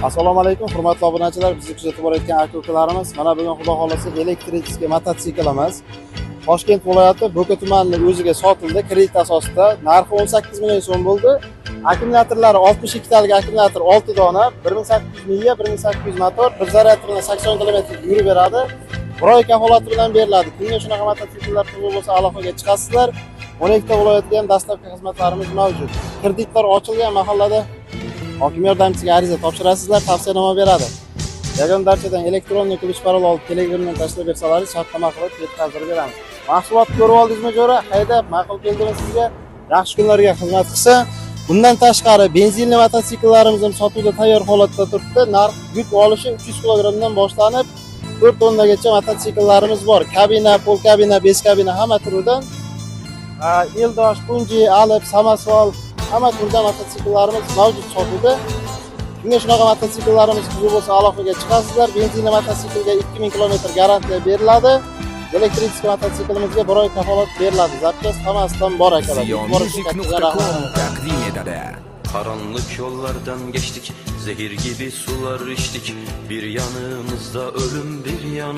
Assalomu alaykum, hurmatli obunachilar, bizni kuzatib borayotgan aka ukalarimiz. Mana bugun, xudo xohlasa, электрический mototsiklimiz Toshkent viloyati Bo'ka tumanini o'ziga sotildi kredit asosida. Narxi 18 million so'm bo'ldi. Akkumulyatorlari 62 talik akkumulyator 6 dona, 1800 miya, 1800 motor, bir zaryad bilan 80 km yurib beradi. Bir oy kafolati bilan beriladi. Kimga shunaqa mototsikllar qiziq bo'lsa, aloqaga chiqasizlar. 12 ta viloyatga ham доставка xizmatlarimiz mavjud. Kreditlar ochilgan mahallada hokim yordamchisiga ariza topshirasizlar, tavsiyanoma beradi. Yagon darchadan электронный ключ parol olib, Telegramdan tashlab bersalaringiz, shartnoma qilib yetkazib beramiz. Mahsulotni ko'rib oldingizmi, jo'ra? Haydab, ma'qul keldimi sizga? Yaxshi kunlarga xizmat qilsa. Bundan tashqari benzinli mototsikllarimiz ham sotuvda tayyor holatda turibdi. Narx yuk olishi 300 kilogrammdan boshlanib 4 tonnagacha mototsikllarimiz bor. Kabina, пол кабина, без кабина, hamma turidan. Eldosh, Punji, Alp, Samosval, hamma turda mototsikllarimiz mavjud sotuvda. Kimga shunaqa mototsikllarimiz qiziq bo'lsa, aloqaga chiqasizlar. Benzinli mototsiklga 2000 km garantiya beriladi. Электрический mototsiklimizga bir oy kafolat beriladi. Запчасть hammasidan bor, akalar. E'tibor uchun katta rahmat. Ziyomusic.com taqdim etadi. Karanlık yollardan geçtik, zehir gibi sular içtik. Bir yanımızda ölüm, bir yanımızda